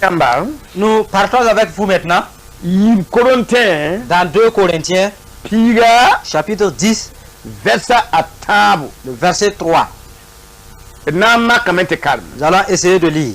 Yãmba. Nous partons avec vous maintenant 2 Korẽntẽ dans 2 Corinthiens, piiga chapitre 10, vɛrsa a tãabo. Le verset 3. D na n makame tɩ karem. Nous allons essayer de lire.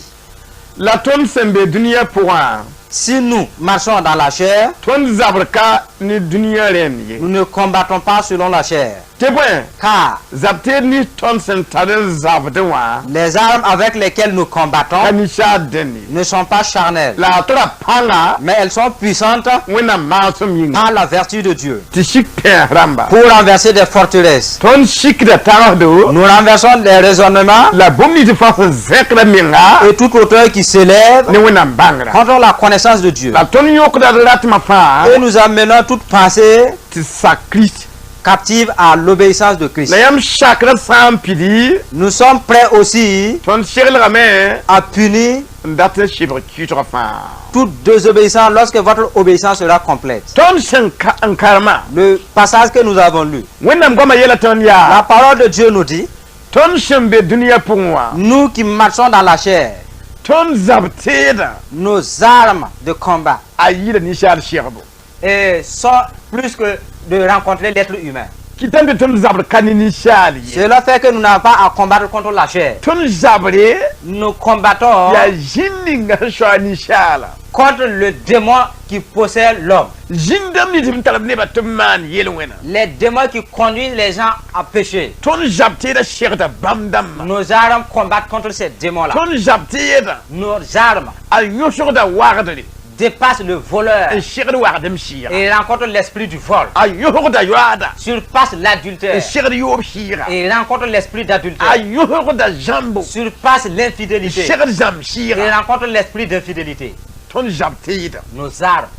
La tõnd sẽn be dũniyã pʋgã, Si nous marchons dans la chair, tõnd zabr ka ne dũniyã rẽnd ye. Nous ne combattons pas selon la chair. Tɩ bõe, Car zab-teed nins tõnd sẽn tar n zabdẽ wã les armes avec lesquelles nous combattons ka ninsaal dẽnd ye. Ne sont pas charnelles, La a tara pãnga mais elles sont puissantes Wẽnnaam maasem yĩnga par la vertu de Dieu tɩ sik tẽes rãmba. Pour renverser des forteresses. Tõnd sikda tagsdo Nous renversons les raisonnements la bũmb nins fãa sẽn zẽkda menga et toute hauteur qui s'élève ne Wẽnnaam bãngrã. Contre la connaissance de Dieu. La tõnd yõkda d ratmã fãa Et nous amenons toute pensée tɩ sak Kirist. Captive à l'obéissance de Christ. La yãmb sakrã sã n pidi, Nous sommes prêts aussi tõnd seglgame à punir n dat n sɩbg kɩɩsgã fãa. Toute désobéissance lorsque votre obéissance sera complète. Tõnd sẽn ka n karema, Le passage que nous avons lu, Wẽnnaam goamã yeela tõnd la yaa, parole de Dieu nous dit, tõnd sẽn be dũniyã pʋgẽ wã, nous qui marchons dans la chair, tõnd zab teedã nos armes de combat a yɩɩda ninsaal segbo. Et sont plus que de rencontrer l'être humain. Kɩtame tɩ tõnd zabr ka ne ninsaal ye. Cela fait que nous n'avons pas à combattre contre la chair. Tõnd zabre Nous combattons yaa zĩnd ninga sẽn soa ninsaala. Contre le démon qui possède l'homme. Zĩn-dãmb nins b tar b nebã tɩ b maan yel-wẽna. Les démons qui conduisent les gens à pécher. Tõnd zab teedã segda bãmb dãmbã. Nos armes combattent contre ces démons-là. Tõnd zab teedã Nos armes a yõsgda wagdre dépassent le voleur n segd wagdem sɩɩga. Et rencontrent l'esprit du vol. A yõsgda yoaada Surpasse l'adultère n segd yoob sɩɩga. Et rencontre l'esprit d'adultère. A yõsgda zãmbo Surpasse n l'infidélité segd zãmb et sɩɩga. Rencontre l'esprit d'infidélité. Tõnd zab teedã Nos armes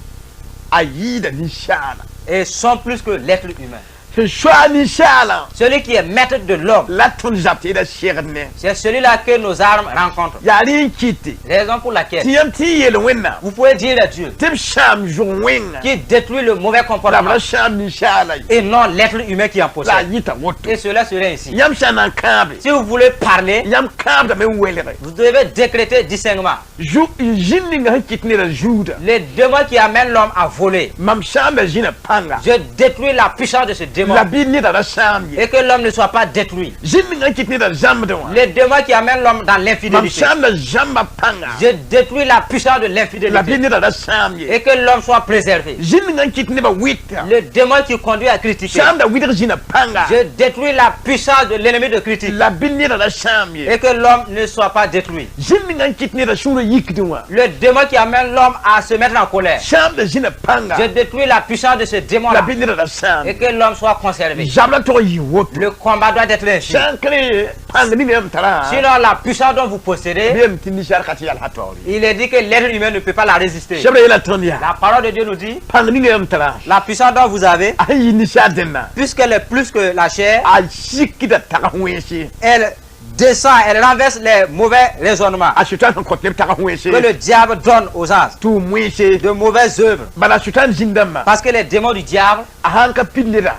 a yɩɩda ninsaala. Et sont plus que l'être humain. Sẽn soa ninsaalã Celui qui est maître de l'homme, la tõnd zab teedã segd ne. C'est celui-là que nos armes rencontrent. Yaa rẽ n kɩte Raison pour laquelle tɩ yãmb tɩ y yeel Wẽnnaam vous pouvez dire à Dieu tɩ b sãam zʋg wẽnga qui détruit le mauvais la b comportement ra sãam ninsaala ye. Et non l'être humain qui en La a possède. yɩta woto. Et cela serait ainsi. Yãmb sã n na n kãabe, Si vous voulez parler, yãmb kãabdame n welge. Vous devez décréter distinctement. Zĩnd ninga sẽn kɩt neda zuuda, Les démons qui amènent l'homme à voler, mam sãamba zĩna pãnga. Je détruis la puissance de ce démon La bɩ neda ra sãam ye. Et que l'homme ne soit pas détruit. Zĩnd ninga sẽn kɩt neda zãmbdẽ wã, Les démons qui amènent l'homme dans mam l'infidélité, sãamda zãmba pãnga. Je détruis la puissance de La bɩ l'infidélité neda ra sãam ye. Et que l'homme soit préservé. Zĩnd ninga sẽn kɩt nebã wɩta, Le démon qui conduit à critiquer, sãamda wɩdg zĩna pãnga. Je détruis la puissance de l'ennemi de critique La bɩ neda ra sãam ye. Et que l'homme ne soit pas détruit. Zĩnd ninga sẽn kɩt neda sũurã yikdẽ wã, Le démon qui amène l'homme à se mettre en colère, sãamda zĩna pãnga. Je détruis la puissance de ce La démon-là bɩ neda ra sãam et ye. Que l'homme soit conservé. Zabra tog n yɩ woto. Le combat doit être ainsi. Sã n kẽ pãng ning yãmb tarã, Sinon, la puissance dont vous possédez, bɩ yam tɩ ninsaal ka tɩ yal ha taoor ye. Il est dit que l'être humain ne peut pas la résister. Sebrã yeela tõnd yaa, La parole de Dieu nous dit, pãng ning yãmb tarã, la puissance dont vous avez, a sẽn yɩ ninsaal dẽnna, puisqu'elle est plus que la chair, a sikda tag wẽnse. Elle descend, elle renverse les mauvais raisonnements A Sʋtãan sẽn kõt neb tag wẽnse que le diable donne aux anges, tʋʋm wẽnse. De mauvaises œuvres. Bala Sʋtãan zĩn-dãmbã, Parce que les démons du diable, a sãn ka pid neda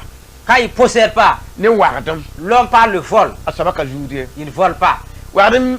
quand ils ne possèdent pas, ne wagdem, l'homme par le vol, a soaba ka zuud ye. Il ne vole pas. Wagdem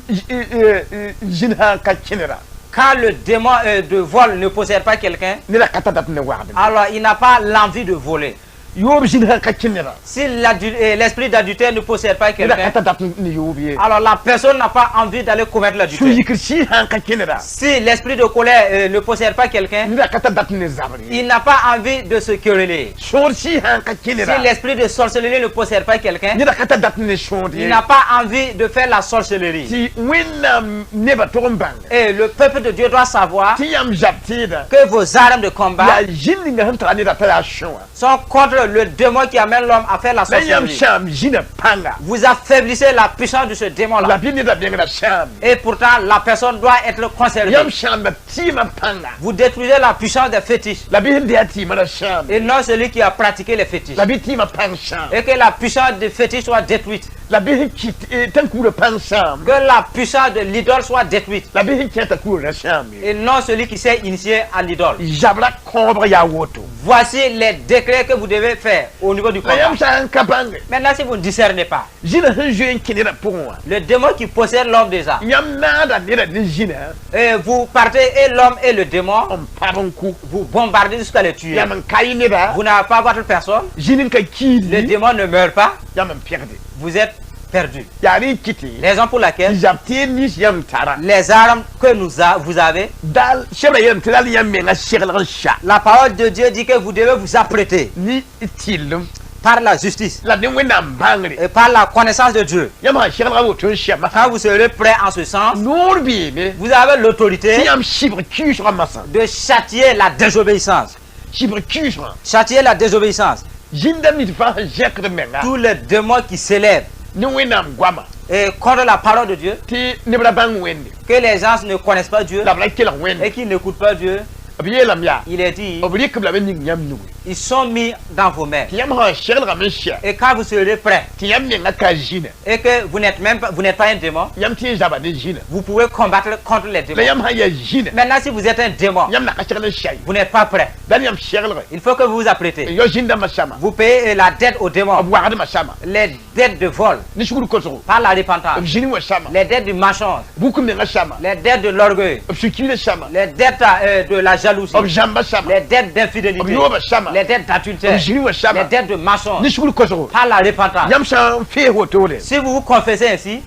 zĩn sã n ka kẽnera, Quand le démon de vol ne possède pas quelqu'un, neda ka ta dat ne wagdem. Alors il n'a pas l'envie de voler. Yoob zĩn sã n ka kẽnera, Si l'esprit d'adultère ne possède pas neda ka quelqu'un, ta dat ne yoob ye. Alors la personne n'a pas envie d'aller commettre l'adultère. Sũ-yikr sɩɩ sã n ka kẽnera, Si l'esprit de colère ne possède pas quelqu'un, neda ka ta dat ne zabr ye. Il n'a pas envie de se quereller. Sõor sɩɩ sã n ka kẽnera, Si l'esprit de sorcellerie ne possède pas quelqu'un, neda ka ta dat ne sõod il ye. N'a pas envie de faire la sorcellerie. Tɩ Wẽnnaam nebã tog n bãnga Et le peuple de Dieu doit savoir tɩ yãmb zab teedã que vos armes de combat yaa zĩnd ninga sẽn tara neda t'a yaa sõa. Sont contre le démon qui amène l'homme à faire la La yãmb sorcellerie. sãam zĩna pãnga. Vous affaiblissez la puissance de ce démon-là. La bɩ neda mengrã sãam. Et pourtant, la personne doit être conservée. Yãmb sãamba tɩɩmã pãnga. Vous détruisez la puissance des fétiches. La bɩ sẽn dɩ a tɩɩmã ra sãam. Et non celui qui a pratiqué les fétiches. La bɩ tɩɩmã pãng sãam. Et que la puissance des fétiches soit détruite. La bɩ sẽn kɩt tãn-kugrã pãng sãam. Que la puissance de l'idole soit détruite. La bɩ sẽn kẽ t'a kugrã sãam ye. Et non celui qui s'est initié à l'idole. Zabra kõobg yaa woto. Voici les décrets que vous devez faire au niveau du La combat. Yãmb sã n ka bãnge. Maintenant, si vous ne discernez pas, Zĩna sẽn zoe n kẽ nedã pʋgẽ wã. Le démon qui possède l'homme déjà, Yãmb naada nedã ne zĩna. Et vous partez et l'homme et le démon, N pab n kʋ. Vous bombardez jusqu'à le tuer. Yãmb n ka yɩ neda. Vous n'avez pas votre personne, Zĩn n ka le kiidi. Démon ne meurt pas, Yãmb n pẽgde. Vous êtes perdu. Yaa rẽ n kɩte. Raison pour laquelle Tɩ zab teed nins yãmb tara. Les armes que vous avez, Dal sebra yeelame tɩ dal yãmb menga seglg n sa. La parole de Dieu dit que vous devez vous apprêter Ni tɩllem. Par la justice La ne Wẽnnaam bãngre. Et par la connaissance de Dieu. Yãmb sã seglga woto n sɛma. Quand vous serez prêt en ce sens, Noor beeme. Vous avez l'autorité Tɩ yãmb sɩbg kiusgã masã. De châtier la désobéissance. Sɩbg kiusgã. Châtier la désobéissance. Zĩndame nins fãa sẽn zẽkd menga. Tous les démons qui s'élèvent Ne Wẽnnaam goama. Et contre la parole de Dieu, Tɩ neb ra bãng Wẽnde. Que les gens ne connaissent pas Dieu La b ra kelg Wẽnde. Et qui n'écoutent pas Dieu, B yeelame yaa. Il est dit, B rɩk b lame ning yãmb nugu. Ils sont mis dans vos mains. Tɩ yãmb sã n seglgame n sɛ. Et quand vous serez prêt Tɩ yãmb menga ka zĩna. Et que vous n'êtes même pas, vous n'êtes pas un démon, Yãmb tɩ n zaba ne zĩna. Vous pouvez combattre contre les La démons. Yãmb sã n yaa zĩna. Maintenant, si vous êtes un démon, Yãmb na ka segl n sɛ ye. Vous n'êtes pas prêt. Dal yãmb seglge. Il faut que vous vous apprêtez. N yao zĩndãmbã sãma. Vous payez la dette aux démons, B wagdmã sãma. Les dettes de vol Ne sugr kosgo. Par la repentance, B zĩni wã sãma. Les dettes du mensonge, Buk menga sãma. Les dettes de l'orgueil, B sũ-kiirã sãma. Les dettes de la jalousie, B zãmba sãma. Les dettes d'infidélité, B yooba sãma. Les dettes d'adultère, B zĩni wã les sãma. Dettes de mensonge Ne sugr kosgo. Par la repentance. Yãmb sã n fees wotode. Si vous vous confessez ainsi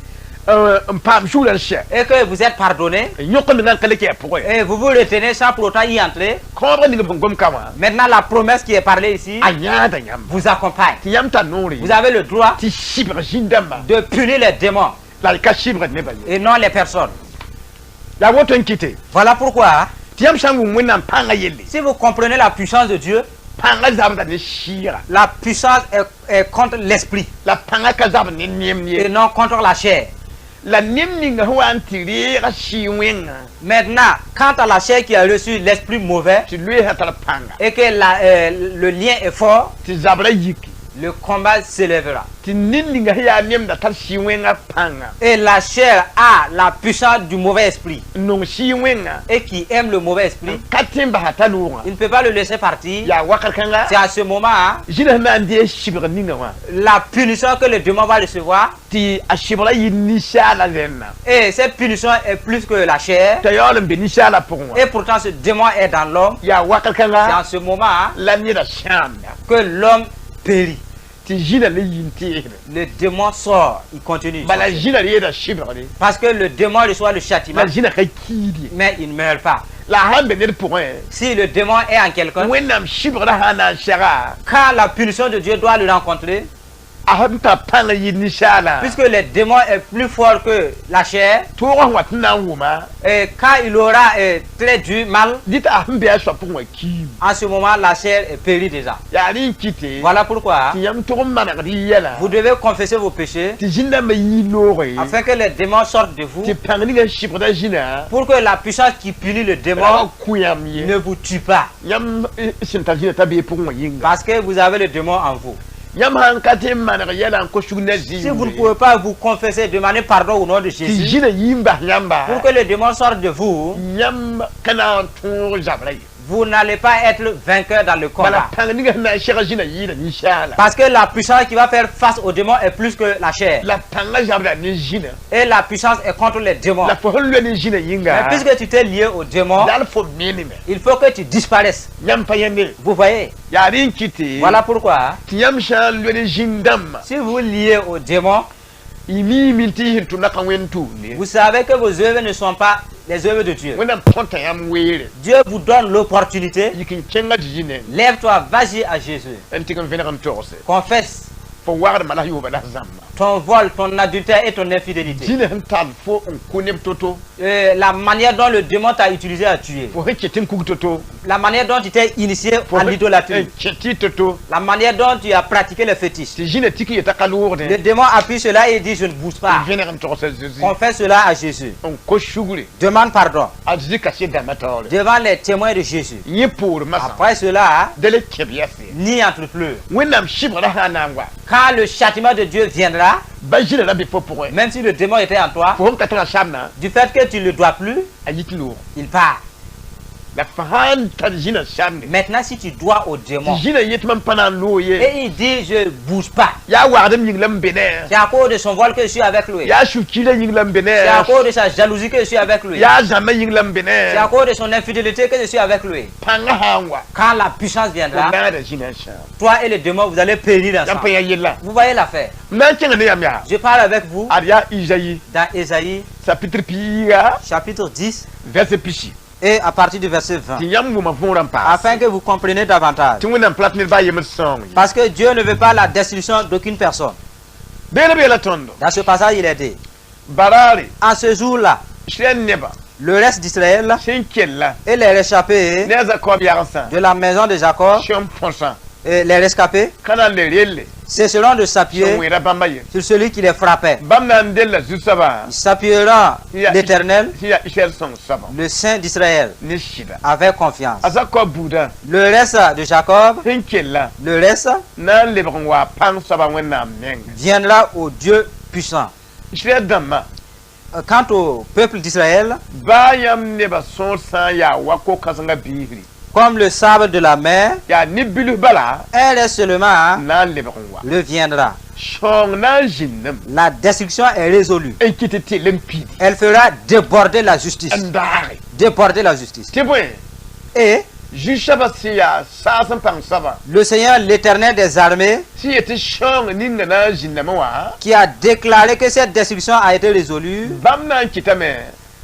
N paam sugr n sɛ. Et que vous êtes pardonné N yõk menga n ka le kɩ a pʋgẽ. Et vous vous retenez sans pour autant y entrer, Kõobrã ning b sẽn gom ka wã. Maintenant la promesse qui est parlée ici A yãada yãmb. Vous accompagne. Tɩ yãmb tar noore. Vous avez le droit Tɩ sɩbg zĩn-dãmbã. De punir les démons La y ka sɩbgd nebã ye. Et non les personnes. Yaa woto n kɩte. Voilà pourquoi, Tɩ yãmb sã n wʋm Wẽnnaam pãngã yelle. Si vous comprenez la puissance de Dieu, Pãngã zabda ne sɩɩga. La puissance est contre l'esprit La pãngã ka zabd ne neem et ye. Non contre la chair. La nem ninga sẽn wa n tɩ reega sɩ wẽngã. Maintenant, quant à la chair qui a reçu l'esprit mauvais Tɩ loeesã tar pãnga. Et que le lien est fort, Tɩ zabrã yiki. Le combat s'élèvera. Tɩ ned ninga sẽn yaa nemda tar sɩ wẽngã pãnga. Et la chair a la puissance du mauvais esprit N nong sɩ wẽngã. Et qui aime le mauvais esprit, N ka tẽ n basa t'a noogã. Il ne peut pas le laisser partir. Yaa wakat kãnga. C'est à ce moment, hein, Zĩna sẽn na n deeg sɩbg ninga wã. La punition que le démon va recevoir, Tɩ a sɩbgrã yɩ ninsaala rẽnna. Et cette punition est plus que la chair, T'a yaool n be ninsaala pʋgẽ wã. Et pourtant ce démon est dans l'homme. Yaa wakat C'est kãnga en ce moment, hein, la neda sãamda. Que l'homme périt. Tɩ zĩna le yi n teesde. Le démon sort, il continue. Bala zĩna reeda sɩbgre. Parce que le démon reçoit le châtiment, La zĩna ka kiid ye. Mais il ne meurt pas. La sãn be ned pʋgẽ. Si le démon est en quelqu'un, Wẽnnaam sɩbgrã sã n na n sega. Quand la punition de Dieu doit le rencontrer, A sẽn tar pãngã yɩ ninsaala. Puisque le démon est plus fort que la chair, Toogã sẽn wat n na n wʋma. Et quand il aura très du mal, Dɩ t'a sẽn be a soab pʋgẽ wã kiime. En ce moment, la chair est périe déjà. Yaa rẽ n kɩte. Voilà pourquoi Tɩ yãmb tʋg n manegd y yɛla. Vous devez confesser vos péchés Tɩ zĩn-dãmbã yii noore. Afin que les démons sortent de vous Tɩ pãng ninga sɩbgda zĩna. pour que la puissance qui punit le Ra démon wa kõ yãmb ye. Ne vous tue pas. Yãmb sẽn tar zĩna t'a bee pʋgẽ wã yĩnga. Parce que vous avez le démon en vous. Yãmb sãn ka tɩ n maneg yɛla n kos sug na Si vous ne pouvez pas vous confesser, demander pardon au nom de Tɩ Jésus, zĩna yii n bas yãmba. Pour que le démon sorte de vous, Yãmb ka na n tõog zabrã ye. Vous n'allez pas être vainqueur dans le Bala combat. Pãng ninga sẽn na n seg zĩna yɩɩda ninsaala. Parce que la puissance qui va faire face au démon est plus que la chair. La pãngã zabda ne zĩna. Et la puissance est contre les démons. La fo sẽn loe ne zĩna Mais yĩnga. puisque tu t'es lié au démon, Dal fo meneme. Il faut que tu disparaisses. Yãmb pa yãmbe. Vous voyez? Yaa rẽ n kɩte. Voilà pourquoi, Tɩ yãmb sã n loe ne zĩn-dãmbã. Si vous liez au démon, Y miime tɩ y sẽn tʋmda ka wẽnd tʋʋmde. Vous savez que vos œuvres ne sont pas les œuvres de Dieu. Wẽnnaam tõta yãmb weere. Dieu vous donne l'opportunité. Yik n kẽnga Zeezi nengẽ. Lève-toi, vas-y à Jésus. N tɩg n vẽneg n togse. Confesse Fo wagdmã la yooba la zãmba. Ton vol, ton adultère et ton infidélité. Zĩna sẽn tar fo n kʋ neb to-to. La manière dont le démon t'a utilisé à tuer. Fo sẽn ket n kug to-to. La manière dont tu t'es initié Fo à l'idolâtrie. n kẽ tɩ to-to. La manière dont tu as pratiqué le fétiche. Tɩ zĩna tik yeta ka loogdẽ. Le démon appuie cela et dit: je ne bouge pas. N vẽneg n togsa Zeezi. Confesse cela à Jésus. N kos sugre. Demande pardon A Zeezi kaset dãmbã taoore. devant les témoins de Jésus. Yẽ poor masã. Après cela, Da le kẽb yase. N'y entre plus. Wẽnnaam sɩbgrã sã n na n wa. Quand le châtiment de Dieu viendra, viendra, Ba zĩna ra be fo pʋgẽ. Même si le démon était en toi, Fo sẽn ka tara samna, du fait que tu ne le dois plus, a yit loog. Il part. La fo sãn tar zĩna samde. Maintenant, si tu dois au démon, Tɩ zĩna yet mam pa na n loog ye. Et il dit, je bouge pas. Yaa wagdem yĩng la m be ne. C'est à cause de son vol que je suis avec lui. Yaa sũ-kiirã yĩng la m be ne. C'est à cause de sa jalousie que je suis avec lui. Yaa zãmbã yĩng la m be C'est à ne. Cause de son infidélité que je suis avec lui. Pãngã sã n wa. Quand la puissance Fo viendra, naada zĩna n sãam. Toi et le démon, vous allez périr Yãmb pa ensemble. yã yella. Vous voyez l'affaire. M na n kẽnga ne yam yaa. Je parle avec vous Ad yaa Izayi dans Ésaïe chapitre piiga chapitre 10 verset pisi. Et à partir du verset 20. Tɩ yãmb wʋma võorã n paas. Afin que vous compreniez davantage. Tɩ Wẽnnaam pa rat ned baa yembr sãoong ye. Parce que Dieu ne veut pas la destruction d'aucune personne. Beene b yeela tõndo. Dans ce passage, il est dit, Baraare en ce jour-là, Israɛl nebã le reste d'Israël sẽn kella et les réchappés ne a Zakob yagsã de la maison de Jacob, sẽn põsã et les rescapés, ka na n le relle cesseront de sẽn s'appuyer wẽera bãmba ye. Sur celui qui les frappait. Bãmb na n della zu-soabã Ils s'appuieront l'Éternel, sẽn yaa Israɛl sõng soabã le Saint d'Israël, ne sɩda. Avec confiance. A Zakob buudã Le reste de Jacob, sẽn kella le reste na n lebg n wa pãng soabã Wẽnnaam menga. Viendra au Dieu puissant. Israɛl dãmbã Quant au peuple d'Israël, baa yãmb nebã sõor sã n yaa wa ko-kãsengã biisri comme le sable de la mer, yaa ne-bilf bala un reste seulement na n lebg n wa. Reviendra. Sõong na n zĩndame La destruction est résolue. N kɩt tɩ tɩlem piidi Elle fera déborder la justice. N daage. Déborder la justice. Tɩ bõe Et zu-soabã sẽn yaa saas n pãng soabã le Seigneur, l'Éternel des armées, sẽn yet tɩ sõong ninga na n zĩndame wã qui a déclaré que cette destruction a été résolue, bãmb na n kɩtame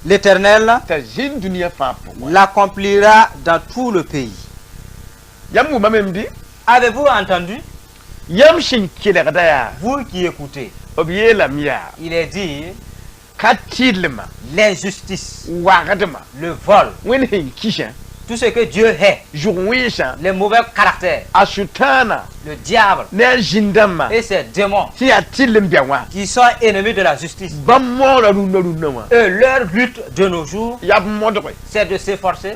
l'Éternel t'a zĩnd dũniyã fãa pʋgẽ. L'accomplira dans tout le pays. Yãmb wʋma me bɩ Avez-vous entendu? Yãmb sẽn kelgda yaa Vous qui écoutez, b yeelame yaa il est dit ka tɩrlmã l'injustice, wagdmã le vol, Wẽnd sẽn kisã tout ce que Dieu hait, zʋg wẽnsã les mauvais caractères, a sʋtãana le diable ne a zĩn-dãmbã et ses démons sẽn yaa tɩrlem bɛ wã qui sont ennemis de la justice. Bãmb moora rũndã rũndã wã Eux, leur lutte de nos jours, yaa b modge c'est de s'efforcer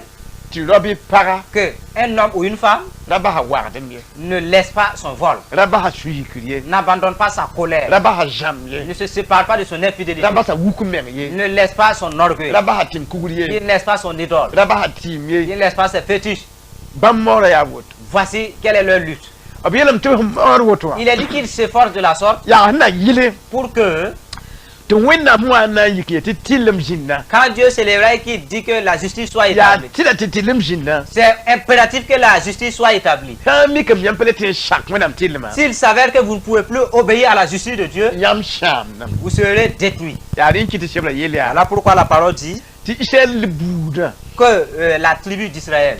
tɩ rao bɩ paga que un homme ou une femme ra basa wagdem ye ne laisse pas son vol, ra basa sũ-yikr ye n'abandonne pas sa colère, ra basa zãmb ye ne se sépare pas de son infidélité, ra basa wuk meng ye ne laisse pas son orgueil, ra basa tẽn-kugr ye il ne laisse pas son idole, ra basa tɩɩm il ye ne laisse pas ses fétiches. Bãmb moora yaa woto. Voici quelle est leur lutte. B yeelame tɩ b sẽn moor woto wã Il est dit qu'il s'efforce de la sorte yaa sẽn na yɩle pour que tɩ Wẽnnaam wã na n yik ye tɩ tɩrlem zĩnda quand Dieu s'élèvera et qu'il dit que la justice soit yaa établie, tɩla tɩ tɩrlem zĩnda c'est impératif que la justice soit établie. Sã n mikame yãmb pa le tɩ n sak Wẽnnaam tɩrlmã S'il s'avère que vous ne pouvez plus obéir à la justice de Dieu, yãmb sãamdame vous serez détruits. Yaa rẽ n kɩt tɩ sebra yel yaa Voilà pourquoi la parole dit tɩ Israɛl buudã que la tribu d'Israël,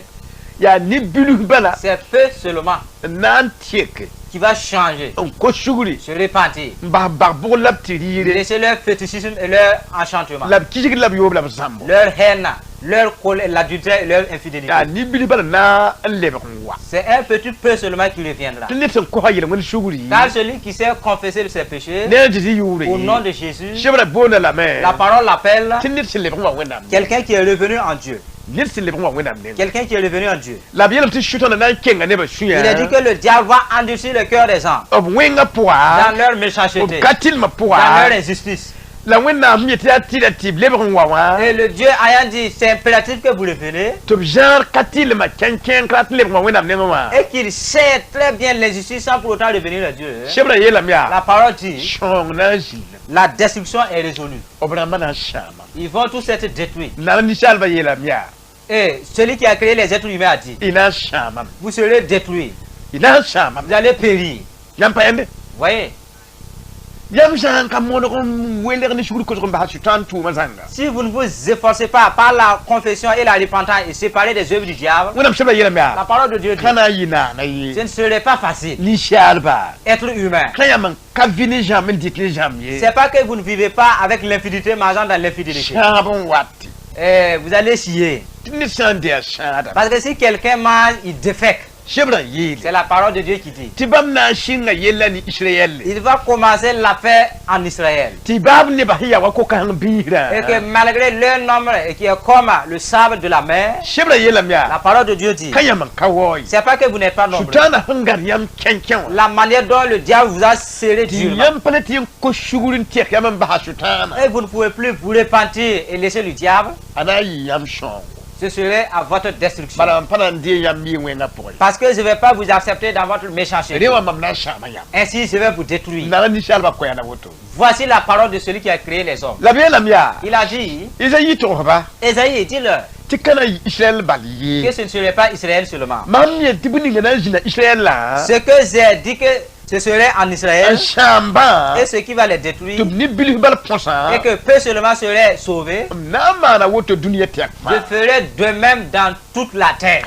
yaa ne-bilf bala c'est peu seulement n na n tɩk qui va changer, n kos sugri se repentir, n bas bag-bʋg la b tɩ rɩɩre laisser leur fétichisme et leur enchantement, la b kisg la b yoob la b zãmbo leur haine, leur colère, l'adultère et leur infidélité. Yaa ne-bilf bala na n lebg n wa C'est un petit peu seulement qui reviendra. Tɩ ned sẽn kosa yel-wẽnd sugri Car celui qui s'est confessé de ses péchés, ne a Zeezi yʋʋre au nom de Jésus, sebra boonda lame la parole l'appelle tɩ ned sẽn lebg n wa Wẽnnaam quelqu'un qui est revenu en Dieu. Ned sẽn lebg n wa Wẽnnaam nengẽ Quelqu'un qui est revenu en Dieu. La b yeelame tɩ sʋtãna na n kenga nebã sũyã Il est dit que le diable va endurcir le cœur des gens b wẽngã pʋga dans leur méchanceté, b ka tɩlmã dans pʋga leur injustice. La Wẽnnaam yet yaa tɩla tɩ b lebg n wa wã Et le Dieu ayant dit, c'est impératif que vous revenez, tɩ b zãar ka tɩlmã kẽn-kẽng ka rat n lebg n wa Wẽnnaam nengẽ wã et qu'il sait très bien l'injustice sans pour autant revenir à Dieu. Sebra yeelame yaa La parole dit, sõong na n zĩndame la destruction est résolue. B rãmbã na n sãama Ils vont tous être détruits. Nan ninsaalbã yeelame yaa Et celui qui a créé les êtres humains a dit, y na n sãamame vous serez détruits, y na n sãamame vous allez périr. Yãmb pa yãmbe Voyez, yãmb sã n ka modg n welg ne sugr kosg n basa sʋtãan tʋʋmã zãnga si vous ne vous efforcez pas par la confession et la repentance et séparer des œuvres du diable, Wẽnnaam sebra yeelame la yaa parole de Dieu dit, ka na n yɩ naana ce ye ne serait pas facile, ninsaalba être humain. Ka yãmb n ka vɩ ne zãmb n dɩt ne zãmb ye C'est pas que vous ne vivez pas avec l'infidélité, mangeant dans l'infidélité. Sãab n wat Eh, vous allez chier. Tɩ ned sã n dee a sãada Parce que si quelqu'un mange, il défèque. Sebrã yeele C'est la parole de Dieu qui dit. Tɩ bãmb na n sɩnga yella ne Israɛl. Il va commencer l'affaire en Israël. Tɩ baab nebã sẽn yaa wa ko-kãseng biisrã. Et que malgré leur nombre et qui est comme le sable de la mer, Sebrã yeelame yaa la parole de Dieu dit, ka yãmb n ka waoog ye. C'est pas que vous n'êtes pas nombreux. Sʋtãanã sẽn gãd yãmb kẽnkẽ wã. La manière dont le diable vous a serré Tɩ durement. Yãmb pa le tɩ n kos sugr n tɛk yãmb n basa Sʋtãanã. Et vous ne pouvez plus vous repentir et laisser le diable, A na n yɩ yãmb sõngo. Ce serait à votre destruction. Bala mam pa na n dee yãmb yɩ wẽngã pʋgẽ. Parce que je ne vais pas vous accepter dans votre méchanceté. Rẽ wã mam na n sãama yãmb. Ainsi, je vais vous détruire. Naga ninsaalbã koɛɛla woto. Voici la parole de celui qui a créé les hommes. La b yeelame yaa Il a dit, Izayi togsba Esaïe, dis-leur tɩ ka na n yɩ Israɛl bal que ye. Ce ne serait pas Israël seulement. Mam yel tɩ bũmb ninga na n zĩna Israɛl la Ce que j'ai dit que ce serait en n Israël sãambã et ce qui va les détruire tɩ b ne bilf bal põsã et que peu seulement seraient sauvés, m na n maana woto dũniyã tɛk je fãa. Ferai de même dans toute la terre,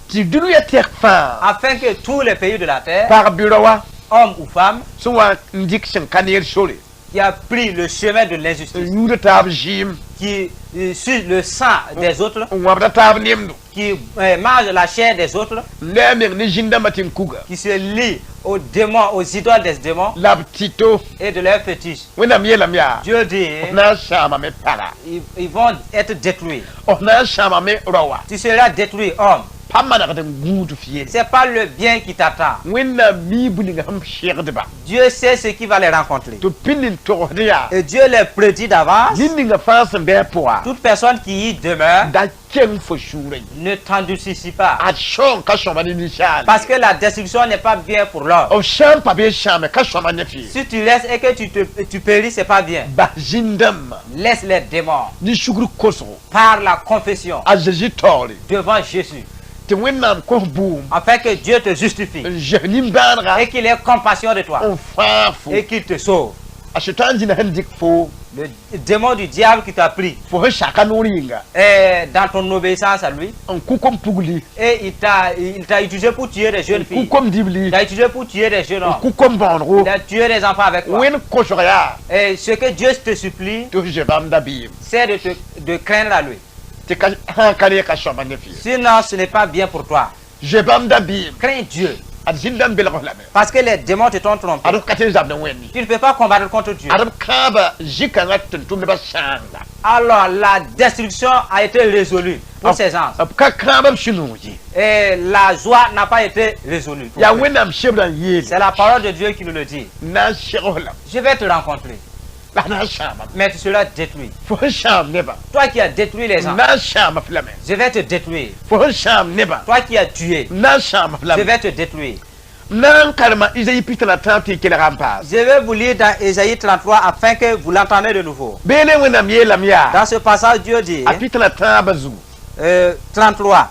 Tɩ dũniyã tɛk fãa afin que tous les pays de la terre, pag bɩ raoã hommes ou femmes, sẽn wa n dɩk sẽn ka neer sore qui a pris le chemin de n l'injustice, yũuda taab zɩɩm qui suit le sang des autres, n wãbda taab nemdo qui mange la chair des autres, n lɛ a meng ne zĩn-dãmbã tɩ n kuga qui se lie aux démons, aux idoles des démons la b tɩto et de leurs fétiches. Wẽnnaam yeelame yaa Dieu dit, b na n sãamame paga. ils vont être détruits. B na n sãamame raoã. Tu seras détruit, homme. Pa manegd n gũud f yelle. C'est pas le bien qui t'attend. Wẽnnaam mii bũ ninga sẽn segdba. Dieu sait ce qui va les rencontrer. Tɩ b pĩnd n togsd yaa Et Dieu les prédit d'avance. ned ninga fãa sẽn bɩ a pʋga Toute personne qui y demeure da keng fo sũurã ye. Ne t'endurcis pas. A sõng ka sõma ne ninsaal. Parce que la destruction n'est pas bien pour l'homme. B sã n pa bee sãame ka sõma ne fɩ. Si tu laisses et que tu péris, c'est pas bien. Bas zĩn-dãmbã Laisse les démons ne sugr kosgo par la confession a Zeezi taoore devant Jésus, tɩ Wẽnnaam kos bʋʋm afin que Dieu te justifie n zes nimbãanega et qu'il ait compassion de toi n fãag fo. Et qu'il te sauve. A Sʋtãan zĩna sẽn dɩk fo Le démon du diable qui t'a pris fo sẽn saka noor yĩnga est dans ton obéissance à lui n kʋ kom-pugli et il t'a utilisé pour tuer des jeunes n kʋ filles. kom-dibli Il t'a utilisé pour tuer des jeunes n hommes. kʋ kom-bõonego. Il a tué des enfants avec toi. Wẽnd kosg yaa Et ce que Dieu te supplie, tɩ f zoe bãmb dabeem c'est de craindre à lui. Tɩ ka sã n ka reeg ka sõma ne fɩ. Sinon, ce n'est pas bien pour toi. Zoe bãmb dabeem. Crains Dieu. Ad zĩn-dãmb belg f lame. Parce que les démons te t'ont trompé. Ad f ka tɩ n zabd n wẽnd. Tu ne peux pas combattre contre Dieu. Ad b kãaba zĩ-kãngã tʋm-tʋmdbã sãanga. Alors, la destruction a été résolue pour ces gens. B ka kãaba b sũ-noog ye. Et la joie n'a pas été résolue pour Yaa eux. Wẽnnaam sebrã n yeele. C'est la parole de Dieu qui nous le dit. N na n seg f lame. Je vais te rencontrer, La f na n sãamame. Mais tu seras détruit. Fo sẽn sãam nebã. Toi qui as détruit les gens, N na n sãama f lame. Je vais te détruire. Fo sẽn sãam nebã. Toi qui as tué, N na n sãama f je lame. Vais te détruire. M na n karema Izayi pita la tãab tɩ y kelga n paas. Je vais vous lire dans Ésaïe 33 afin que vous l'entendez de nouveau. Beene Wẽnnaam yeelame yaa Dans ce passage, Dieu dit, a pita la tãabã zugu. 33,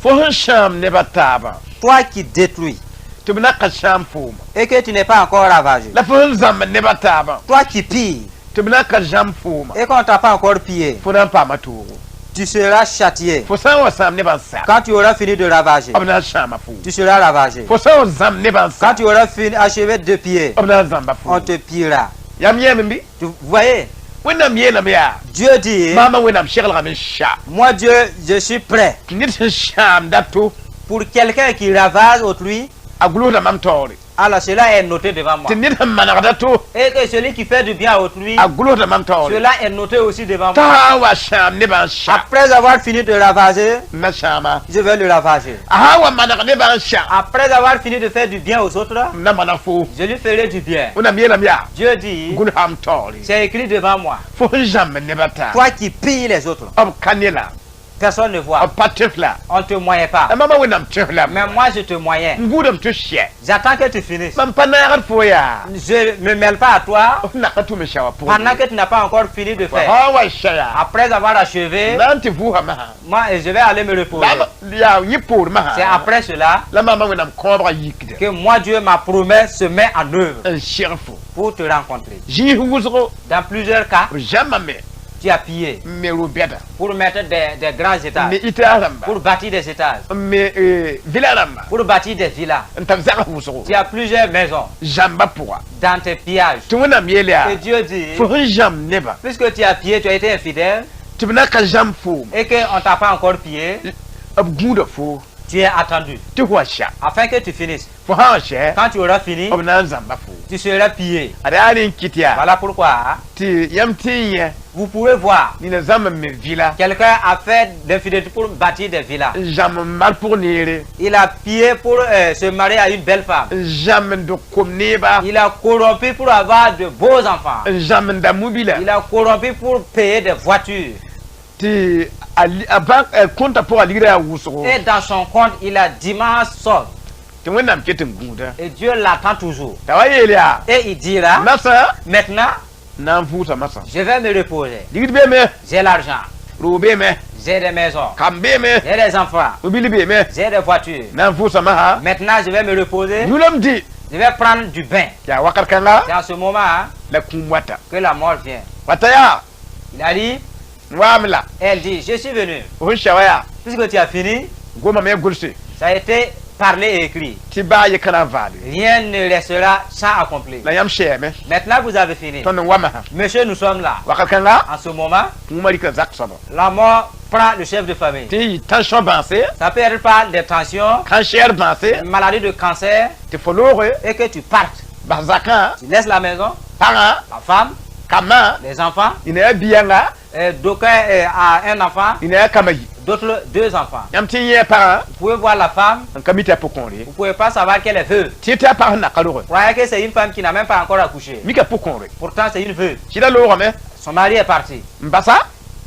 Fo sẽn sãam nebã taabã toi qui détruis tɩ b na ka sãam fooma. Et que tu n'es pas encore ravagé, La fo sẽn zãmb nebã taabã toi qui pilles tɩ b na ka zãmb fooma. Et qu'on ne t'a pas encore pillé, Fo na n paama toogo. Tu seras châtié. Fo sã n wa sãam nebã n sa Quand tu auras fini de ravager, b na n sãama fo. Tu seras ravagé. Fo sã n wa zãmb nebã n sa Quand tu auras fini, achevé de piller, b na n zãmba fo. On te pillera. Yam yẽem bɩ Tu voyez, Wẽnnaam yeelame yaa Dieu dit, maamã Wẽnnaam seglgame n sa moi Dieu, je suis prêt tɩ ned sẽn sãamda to pour quelqu'un qui ravage autrui, a gʋlsda mam taoore alors cela est noté devant moi. Tɩ ned sẽn manegda to Et que celui qui fait du bien à autrui, a gʋlsda mam taoore cela est noté aussi devant t'a moi. sã n wa sãam nebã n sa Après avoir fini de ravager, n na sãama je vais le ravager. A sã n wa maneg nebã n sa Après avoir fini de faire du bien aux autres, m na maneg fo. Je lui ferai du bien. Wẽnnaam yeelame yaa Dieu dit, gʋlsam taoore c'est écrit devant moi. Fo sẽn zãmb nebã taaba Toi qui pilles les autres, b ka ne la personne ne voit. B pa tɩf la. On ne te moyen pas. La mama Wẽnnaam tɩf la. Mais moi, je te moyen. N gũudame tɩ sɛ. J'attends que tu finisses. Mam pa naagd fo yaa. Je ne me mêle pas à toi F nak n tʋm n sɛ wã pendant pʋgẽ. Que tu n'as pas encore fini de faire. Sã n wa sɛ yaa Après avoir achevé, na n tɩ vʋʋsã masã moi, je vais aller me reposer. la yaa yẽ poor masã C'est après cela la maama Wẽnnaam kõobgã yikda que moi, Dieu, ma promesse se met en œuvre n seg fo pour te rencontrer. Zĩis wʋsgo Dans plusieurs cas, b zãmbame tu as pillé n me ro-bɛda pour mettre des grands n me étages, itaas rãmba pour bâtir des étages, n me villa rãmba pour bâtir des villas. N tab zags wʋsgo Tu as plusieurs maisons zãmba pʋga dans tes pillages. Tɩ Wẽnnaam yeel yaa Et Dieu dit, fo sẽn zãmb nebã puisque tu as pillé, tu as été infidèle tɩ b na ka zãmb foom et qu'on ne t'a pas encore pillé, b gũuda fo. Tu es attendu Tɩ fo wa sha. Afin que tu finisses. Fo sã n sɛ, Quand tu auras fini, b na n zãmba fo. Tu seras pillé. Ad yaa rẽ n kɩt yaa Voilà pourquoi tɩ yãmb tɩ n yẽ vous pouvez voir nina zãmb n me vɩla quelqu'un a fait d'infidélité pour bâtir des villas. N zãmb n mal pʋg neere Il a pillé pour se marier à une belle femme. N zãmb n dog kom neeba Il a corrompu pour avoir de beaux enfants. N zãmb n da mobila Il a corrompu pour payer des voitures. Tɩ a li- a bãk kõnta pʋga ligrã yaa wʋsgo Et dans son compte, il a d'immenses sommes. Tɩ Wẽnnaam ket n gũuda Et Dieu l'attend toujours. T'a wa yeel yaa Et il dira, masã maintenant, na n vʋʋsa masã je vais me reposer. Ligd beeme J'ai l'argent, roog beeme j'ai des maisons, kam beeme j'ai des enfants, mobil beeme j'ai des voitures. Na n vʋʋsa masã Maintenant, je vais me reposer. yʋlem dɩ Je vais prendre du bain. Tɩ yaa wakat kãnga C'est en ce moment, hein, la kũum wata que la mort vient. wata yaa Il a dit, n waame la elle dit, je suis venu. Fo sẽn sɛ wa yaa Puisque tu as fini, gomame gʋlse ça a été parlé et écrit. Tɩ baa ye ka na n vaale Rien ne restera sans accomplir. La yãmb sɛɛme Maintenant, vous avez fini. Tõnd n wa masã Monsieur, nous sommes là. Wakat kãnga En ce moment, kũumã rɩka zak soaba la mort prend le chef de famille. Tɩ yɩ tension bãase Ça peut être par des tensions, cancer bãase une maladie de cancer, tɩ fo looge et que tu partes. Bas zakã Tu laisses la maison, pagã la femme, kambã les enfants. Ina yaa bi-yãnga D'aucuns a un enfant, ina yaa kamba yi d'autres deux enfants. Yãmb tɩ n yẽ pagã Vous pouvez voir la femme, n ka mi tɩ a pʋ-kõor ye vous ne pouvez pas savoir qu'elle est veuve. Tɩ tɩ a pag sẽn na ka roge Vous croyez que c'est une femme qui n'a même pas encore accouché. Mika pʋ-kõore Pourtant, c'est une veuve. Sɩda loogame Son mari est parti. N basa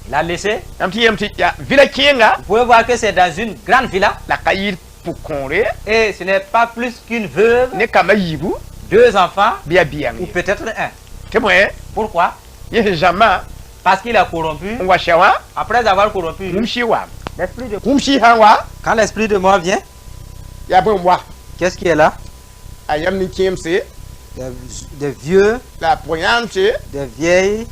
Il l'a laissé. Yãmb tɩ yãmb tɩ yaa vɩla kẽenga Vous pouvez voir que c'est dans une grande villa. La ka yɩɩd pʋ-kõore Et ce n'est pas plus qu'une veuve, ne kambã yiibu deux enfants, bɩ yaa bi-yãng ou ye peut-être un. Tɩ bõe Pourquoi? Yẽ sẽn zãmbã Parce qu'il a corrompu. N wa sɛ wã Après avoir corrompu, kũum sɩ waame l'esprit de... kũum sɩ sã n wa Quand l'esprit de mort vient, yaa bõe n wa qu'est-ce qui est là? A yãmb nin-kẽemse Des vieux, la a pʋg-yãamse des vieilles.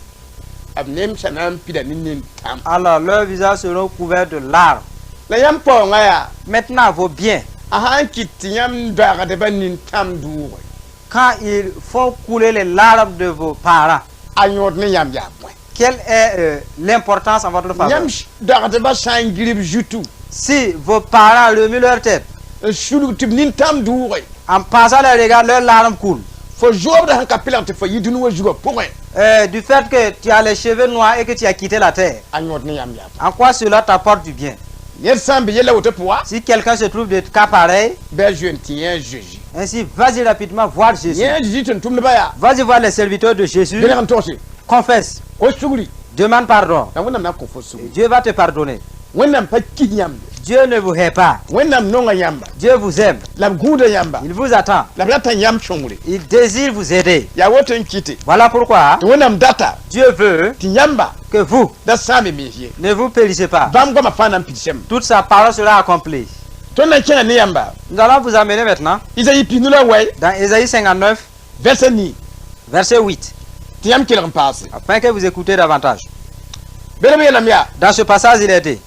B nemsã na n pida ne nin-tãm Alors leurs visages seront couverts de larmes. La yãmb paoongã yaa Maintenant, vos biens, a sã n kɩt tɩ yãmb doagdbã nin-tãm dʋʋge quand ils font couler les larmes de vos parents, a yõod ne yãmb yaa bõe quelle est l'importance en votre faveur? Yãmb doagdbã sã n grib zutu Si vos parents remuent leur tête, n sulg tɩ b nin-tãm dʋʋge en passant les regards, leurs larmes coulent. Fo zoobdã sẽn ka pɩlg tɩ fo yi dũni wã zugã pʋgẽ Du fait que tu as les cheveux noirs et que tu as quitté la terre, a yõod ne yãmb yaa bõe en quoi cela t'apporte du bien? Ned sã n be yella woto pʋga Si quelqu'un se trouve de cas pareil, bɩ a zoe n tɩ yẽ a Zeezi ainsi vas-y rapidement voir Jésus. Yẽ a Zeezi tʋm-tʋmdbã yaa Vas-y voir les serviteurs de Jésus, gelg n togse confesse, ko sugri demande pardon. La Wẽnnaam na n kõ fo Et sugri Dieu va te pardonner. Wẽnnaam pa kis yãmb Dieu ne vous hait pas. Wẽnnaam nonga yãmba Dieu vous aime. La b gũuda yãmba Il vous attend. La b rata yãmb sõngre Il désire vous aider. Yaa woto n kɩte Voilà pourquoi tɩ Wẽnnaam data Dieu veut tɩ yãmba que vous da sãame mens ye ne vous périssez pas. Bãmb goamã fãa na n pidsame Toute sa parole sera accomplie. Tõnd na n kẽnga ne yãmba Nous allons vous amener maintenant Izayi pisnu la wɛ dans Ésaïe 59, verset nii verset 8, tɩ yãmb kelg n paase afin que vous écoutez davantage. Bel b yeelame yaa Dans ce passage, il est dit,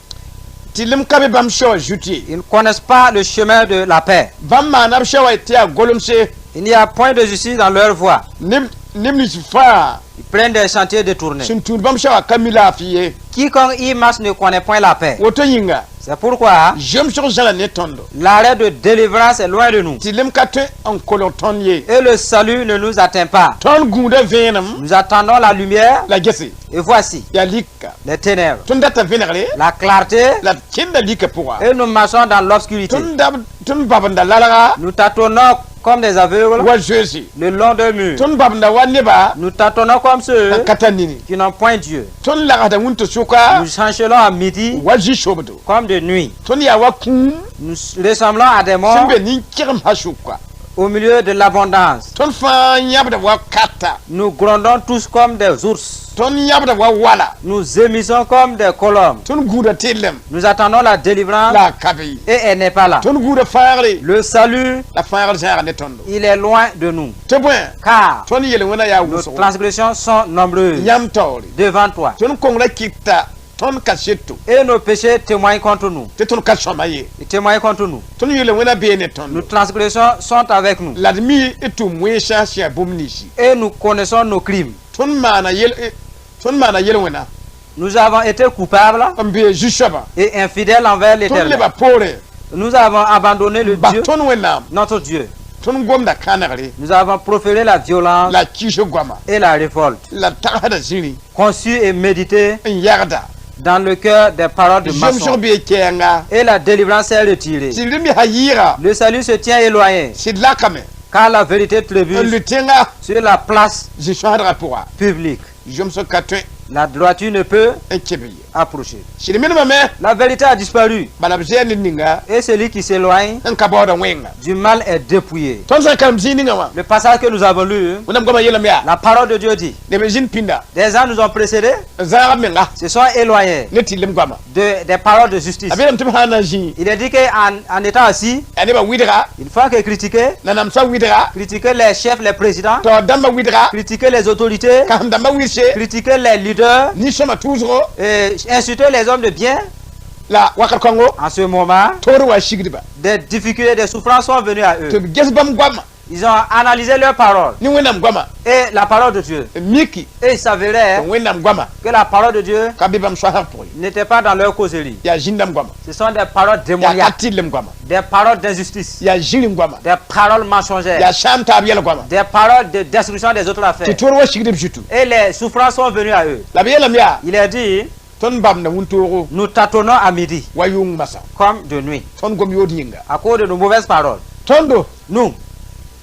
tɩ lem ka be bãmb soaba zut ye ils ne connaissent pas le chemin de la paix. Bãmb maana b soaba tɩ yaa golemse Il n'y a point de justice dans leur voie. Neb neb nins fãa Ils prennent des sentiers détournés. Sẽn tũud bãmb soaba ka mi laafɩ ye Quiconque y marche ne connaît point la paix. Woto yĩnga C'est pourquoi zemsg zãla ne tõndo l'arrêt de délivrance est loin de nous. Tɩ lem ka tõe n kolg tõnd ye Et le salut ne nous atteint pas. Tõnd gũuda vẽenem Nous attendons la lumière la gese et voici yaa lika les ténèbres. Tõnd data vẽnegre La clarté la d kẽnda lika pʋga et nous marchons dans l'obscurité. Tõnd dab tõnd babenda lalga Nous tâtonnons comme des aveugles wa zoeese le long d'un mur. Tõnd babenda wa neba Nous tâtonnons comme ceux n ka tar nini qui n'ont point Dieu. Tõnd lagsda wũnta-sʋka Nous chancelons à midi wa zĩ-sobdo comme de nuit. Tõnd yaa wa kũum Nous ressemblons à des sẽn morts be nin-kegem sʋka au milieu de l'abondance. Tõnd fãa yãbda wa kata Nous grondons tous comme des ours. Tõnd yãbda wa wala Nous gémissons comme des colombes. Tõnd gũuda tellem Nous attendons la délivrance la a ka be ye et elle n'est pas là. Tõnd gũuda fãagre Le salut, la fãagr zãaga ne tõndo il est loin de nous. Tɩ bõe Car tõnd yel-wẽna yaa nos wʋsgo transgressions sont nombreuses yãmb taoore devant toi. Tõnd kongrã kɩta tõnd kaseto Et nos péchés témoignent contre nous. Tɩ tõnd ka sõma ye Ils témoignent contre nous. Tõnd yel-wẽna bee ne Nos tõndo transgressions sont avec nous. La d mi d tʋm wẽnsã sẽn yaa bũmb ninsi Et nous connaissons nos crimes. Tõnd maana yel eh, tõnd maana yel-wẽna Nous avons été coupables n bee zu-soabã et infidèles envers tõnd l'Éternel. leba poorẽ Nous avons abandonné le Bas Dieu, tõnd Wẽnnaam. Notre Dieu. Tõnd gomda kãnegre. Nous avons proféré la violence La kiis goama. Et la révolte, La tagsda zĩri. Conçu et médité N yagda. Dans le cœur des paroles de Zemsg maçon. bee kɛɛnga. Et la délivrance est retirée. Tɩ me sã yɩɩga. Le salut se tient éloigné, Sɩd lakame. Car la vérité N trébuche lʋ tẽnga. Sur la place Zĩ-sõasdgã pʋga. Publique. Zemsg ka tõe. La droiture ne peut N keb ye. Approcher. Sɩd minemame. La vérité a disparu, Bala b zɛɛ ned ninga. Et celui qui s'éloigne N ka baooda wẽnga. Du mal est dépouillé. Tõnd sã n karem zĩig ninga wã. Le passage que nous avons lu, Wẽnnaam goamã yeelame yaa. La parole de Dieu dit, Neb n zĩnd pĩnda. Des gens nous ont précédés, N zãag b menga. Se sont éloignés Ne tɩrlem goama. des paroles de justice. A beelame tɩ b sã n na n zĩig. Il est dit qu'en en étant assis, Yaa nebã wɩdga. Une fois que critiquer, Nanamsã wɩdga. Critiquer les chefs, les présidents, Taoor dãmbã wɩdga. Critiquer les autorités, Kãsem dãmbã wɩdse. Critiquer les leaders, Nin-sõma tʋʋsgo. Et insulter les hommes de bien, La wakat kãngo. En ce moment, Toor wa sigdba. Des difficultés, des souffrances sont venues à Tɩ eux. B ges bãmb goama. Ils ont analysé leurs paroles Ne Wẽnnaam goama. Et la parole de Dieu. N miki. Et il s'avérait Tɩ Wẽnnaam goama. Que la parole de Dieu Ka be bãmb soasg pʋgẽ. N'était pas dans leur causerie. Yaa zĩn-dãmb goama. Ce sont des paroles Yaa ka démoniaques, tɩrlem goama. Des paroles d'injustice, Yaa zĩrim goama. Des paroles mensongères, Yaa sãam taab yɛl goama. Des paroles de destruction des autres Tɩ affaires. toor wa sigd b zutu. Et les souffrances sont venues à eux. La b yeelame yaa. Il est dit, Tõnd bamda wʋntoogo. Nous tâtonnons à midi Wa yʋng masa. Comme de nuit Tõnd gom yood yĩnga. À cause de nos mauvaises paroles. Tõndo. Nous,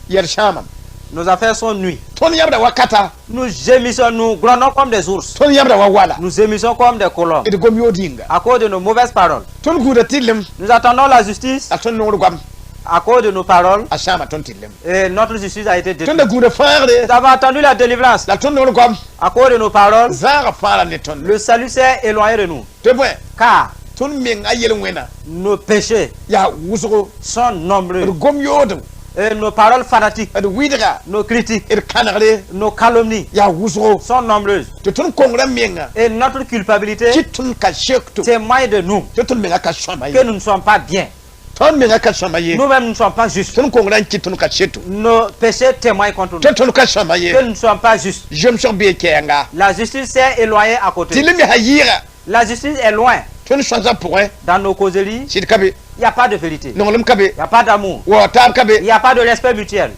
Yɛl sãamam. Nos affaires sont nues. Tõnd yãbda wakata. Nous gémissons, nous grondons comme des ours. Tõnd yãbda wa wala. Nous gémissons comme des colombes D gom yood yĩnga. À cause de nos mauvaises paroles. Tõnd gũuda tɩrlem. Nous attendons la justice La tõnd nongd goam. À cause de nos paroles A sãama tõnd tɩrlem. Et notre justice a été détruite. Tõnd da gũuda fãagre. Nous avons attendu la délivrance La tõnd nongd goam. À cause de nos paroles. Zãagã fãa ne tõnd. Le salut s'est éloigné de nous. Tɩ bõe. Car Tõnd menga yel-wẽna. Nos péchés Yaa wʋsgo. Sont nombreux. D gom yoodo. Et nos paroles fanatiques, D wɩdga. Nos critiques, D kãnegre. Nos calomnies Yaa wʋsgo. Sont nombreuses. Tɩ tõnd kongrã menga. Et notre culpabilité Tɩ tõnd ka sekto. Témoigne de nous Tɩ tõnd menga ka sõama que ye. Nous ne sommes pas bien. Tõnd menga ka sõama ye. Nous-mêmes, nous ne sommes pas justes. Tõnd kongrã n kɩt tõnd ka seto. Nos péchés témoignent contre nous Tɩ tõnd ka sõama ye. Que nous ne sommes pas justes. Zemsg bee kɛɛnga. La justice s'est éloignée à côté. Tɩ me sã yɩɩga. La justice est loin. Tõnd sõasã pʋgẽ. Dans nos causeries, Sɩd ka be. Il n'y a pas de vérité. Nonglem ka be. Il n'y a pas d'amour. Waoog taab ka be. Il n'y a pas de respect mutuel.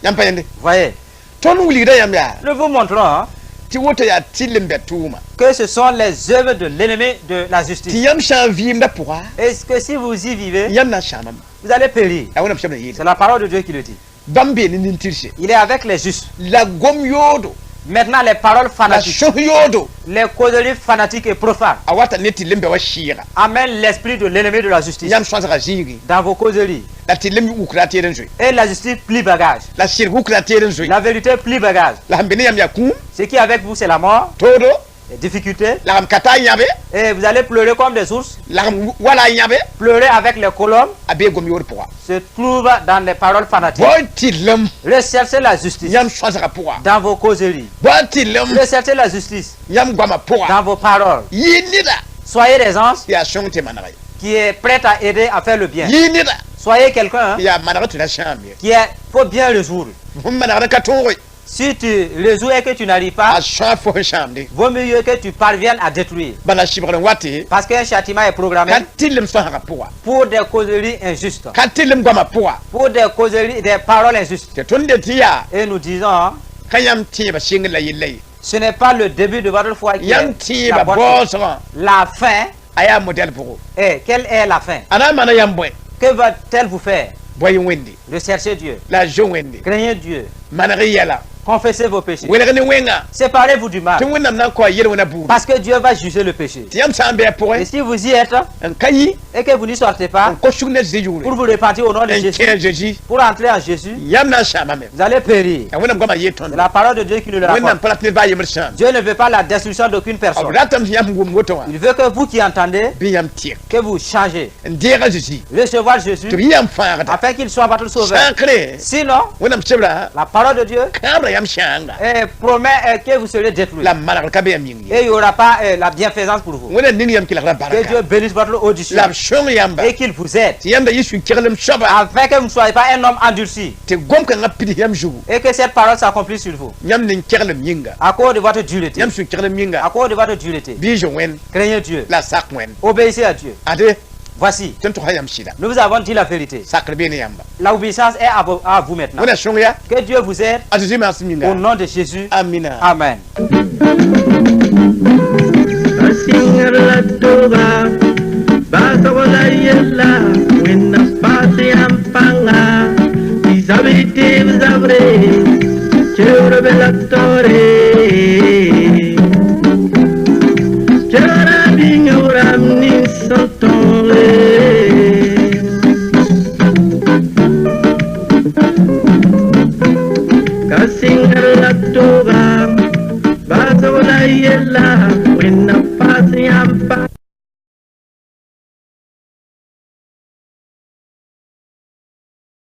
Yãmb pa yẽnde. Voyez, Tõnd wilgda yãmb yaa. Nous vous montrons, hein, Tɩ woto yaa tɩrlem bɛ tʋʋma. Que ce sont les œuvres de l'ennemi de la Tɩ justice. yãmb sã n vɩɩmda pʋga. Est-ce que si vous y vivez, Yãmb na n sãamame. Vous allez périr. Yaa Wẽnnaam sẽm na yeele. C'est la parole de Dieu qui le dit. Bãmb bee ne nin-tɩrse. Il est avec les justes. La gom yoodo. Maintenant, les paroles La fanatiques, sõs yoodo. Les causeries fanatiques et profanes A wata ne tɩrlem bɛ wa sɩɩga. Amènent l'esprit de l'ennemi de la justice Yãmb sõasgã zĩigẽ. Dans vos causeries. La tɩrlem wukra teed n zoe. Et la justice plie bagage. La sɩrg wukra teed n zoe. La vérité plie bagage. La sẽn be ne yãmb yaa kũum. Ce qui est avec vous, c'est la mort, Toodo. Les difficultés. Lagm ka taa yãbe. Et vous allez pleurer comme des ours, Lagm wala yãbe. Pleurer avec les colombes, A bee gom yood pʋga. Se trouve dans les paroles fanatiques. Bao tɩrlem. Recherchez la justice Yãmb sõasgã pʋga. dans vos causeries. Bao tɩrlem. Recherchez la justice Yãmb goamã pʋga. dans vos paroles. Yɩ neda. Soyez des anges Tɩ yaa sõng tɩ maneg ye. qui est prêt à aider à faire le bien. Yɩ neda. Soyez quelqu'un, hein, Tɩ yaa maneg tɩ ra sãam ye. qui est faut bien résoudre. Fõm manegd n ka tõoge. Si tu résous et que tu n'arrives pas, A sõa fo sẽn sãamde. Vaut mieux que tu parviennes à détruire. Bala sɩbgr n wate. Parce qu'un châtiment est programmé Ka tɩrlem sõasgã pʋga. pour des causeries injustes, Ka tɩrlem goamã pʋga. Pour des causeries, des paroles injustes. Tɩ tõnd det tɩ yaa. Et nous disons, hein, Ka yãmb tẽebã sɩngr la yella ye. Ce n'est pas le début de votre foi qui Yãmb est la tẽebã bonne. baoosgã. La fin, A yaa modɛl pʋgɔ. Eh, quelle est la fin? A na n maana yãmb bõe. Que va-t-elle vous faire? Bao-y Wẽnde. Recherchez Dieu, La a zo Wẽnde. Craignez Dieu, Maneg y yɛla. Confessez vos péchés, Welg ne wẽnga. Séparez-vous du mal, Tɩ Wẽnnaam na n kao yel-wẽnã buudu. Parce que Dieu va juger le péché. Tɩ yãmb sã n bɩ a Et pʋgẽ. si vous y êtes N ka yi. Et que vous n'y sortez pas, N kos sug ne Zezi pour yʋʋre. vous repentir au nom de N Jésus, kẽ a Zezi. pour entrer en Jésus, Yãmb na n sãamame. vous allez périr. Yaa Wẽnnaam goamã yeel C'est tõndo. la parole de Dieu qui nous le Wẽnnaam rapporte. pa rat ned baa yembr sãam. Dieu ne veut pas la destruction d'aucune personne. B ratame tɩ yãmb wʋm woto wã. Il veut que vous qui entendez, Bɩ yãmb tɩk. Que vous changez. N deeg a Zezi. Recevoir Jésus Tɩ b yɩ yãmb fãagda. Afin qu'il soit votre sauveur. Sãnkre. Sinon, Wẽnnaam sebra. la parole de Dieu Kãabra yãmb sãanga. Promet que vous serez détruits. La manegr ka be yãmb yĩng ye. Et il n'y aura pas la bienfaisance pour vous. Wẽnnaam ning yãmb kelgra Que barka. Dieu bénisse votre audition La b sõng yãmba. Et qu'il vous aide Tɩ yãmb da yɩ sũ-keglem soaba. Afin que vous ne soyez pas un homme endurci Tɩ gom-kãngã pids yãmb zugu. Et que cette parole s'accomplisse sur vous. Yãmb nin-keglem yĩnga. À cause de votre dureté. Yãmb sũ-keglem yĩnga. À cause de votre dureté. Bɩ y zoe Wẽnd. Craignez Dieu. La sak Wẽnd. Obéissez à Dieu. Ade. Voici, Tõnd togsa yãmb sɩda. Nous vous avons dit la vérité. Sakr bee ne yãmba. L'obéissance est à vous maintenant. Wẽnna sõng ya. Que Dieu vous aide. A Zeezi maasem Au yĩnga. Nom de Jésus. Amina. Amen. Sɩngr la toba baasg la yella wẽnnaam paas yãmb pãnga tɩ zabr tɩ b zabre keoor be la taoore keoora bĩng b rãmb nins sẽn tõoge ka sɩngr la toba baasg la yella.